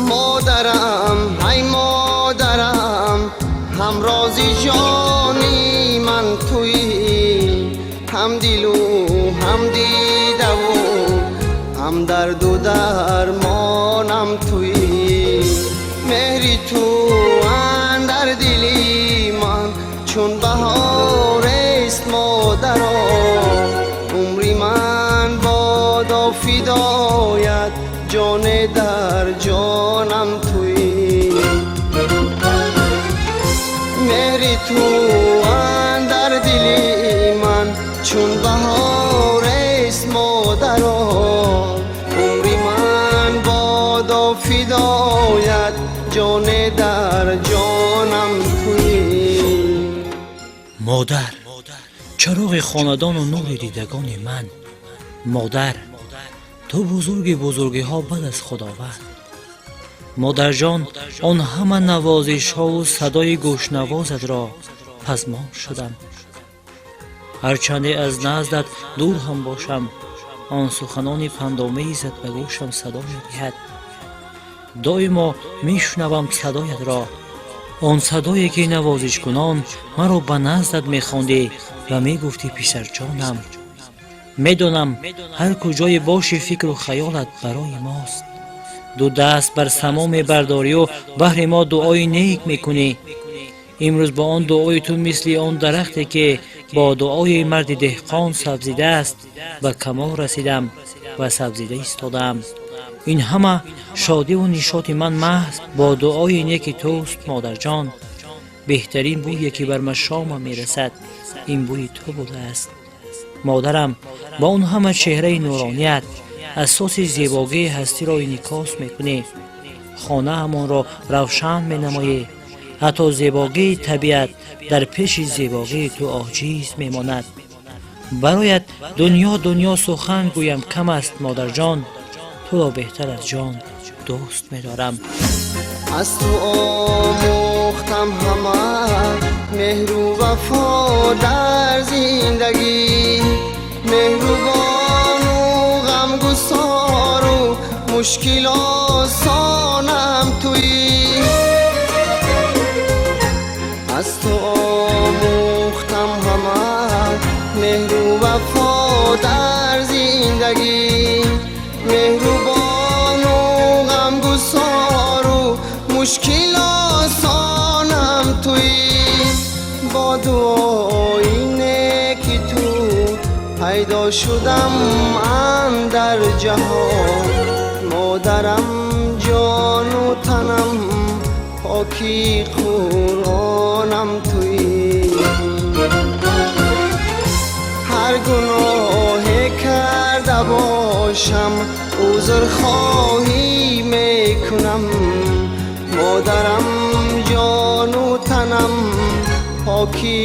Модарам, ай модарам, ҳамрози ҷони ман туӣ, ҳам дилу ҳам дидаву ҳам дарду дармонам туӣ. Меҳри ту андар дили ман чун баҳорест, модаро. Умри ман бодо фидоят, ҷоне дар ҷонам туӣ. Меҳри ту андар дили ман чун баҳорест, модаро. Умри ман бодо фидоят, ҷоне дар ҷонам туӣ. Модар, чароғи хонадону нури дидагони ман. Модар, ту бузурги бузургиҳо баъд аз Худованд. Модарҷон, он ҳама навозишҳову садои гӯшнавозатро пазмон шудам. Ҳарчанде аз наздат дур ҳам бошам, он суханони пандомезат ба гӯшам садо медиҳад. Доимо мешунавам садоятро, он садое ки навозишкунон маро ба наздат мехондӣ ва мегуфтӣ: «Писарҷонам». Медонам, ҳар куҷое боши, фикру хаёлат барои мост. Ду даст бар само мебардорию баҳри мо дуои нек мекунӣ. Имрӯз бо он дуои ту, мисли он дарахте ки бо дуои марди деҳқон сабзидааст, ба камол расидам ва сабзида истодаам. Ин ҳама шодиву нишоти ман маҳз бо дуои неки туст, модарҷон. Беҳтарин бӯе ки бар машомам мерасад, ин бӯи ту будааст. Модарам, бо он ҳама чеҳраи нуроният асоси зебогии ҳастиро инъикос мекунӣ, хонаамонро равшан менамоӣ. Ҳатто зебогии табиат дар пеши зебогии ту оҷиз мемонад. Бароят дунё дунё сухан гӯям, кам аст, модарҷон. Туро беҳтар аз ҷон дӯст медорам. Аз ту омӯхтам ҳама меҳру вафо дар зиндагӣ, меҳрубону ғамгусору мушкилосонам туӣ. Аз ту омӯхтам ҳама меҳру вафо дар зиндагӣ, меҳрубону ғамгусору мушкилосонам туӣ. Бо дуои неки ту пайдо шудам андар ҷаҳон. Модарам, ҷону танам, поки Қуръонам туӣ. Ҳар гуноҳе карда бошам, узрхоҳӣ мекунам. Модарам, ҷону танам, поки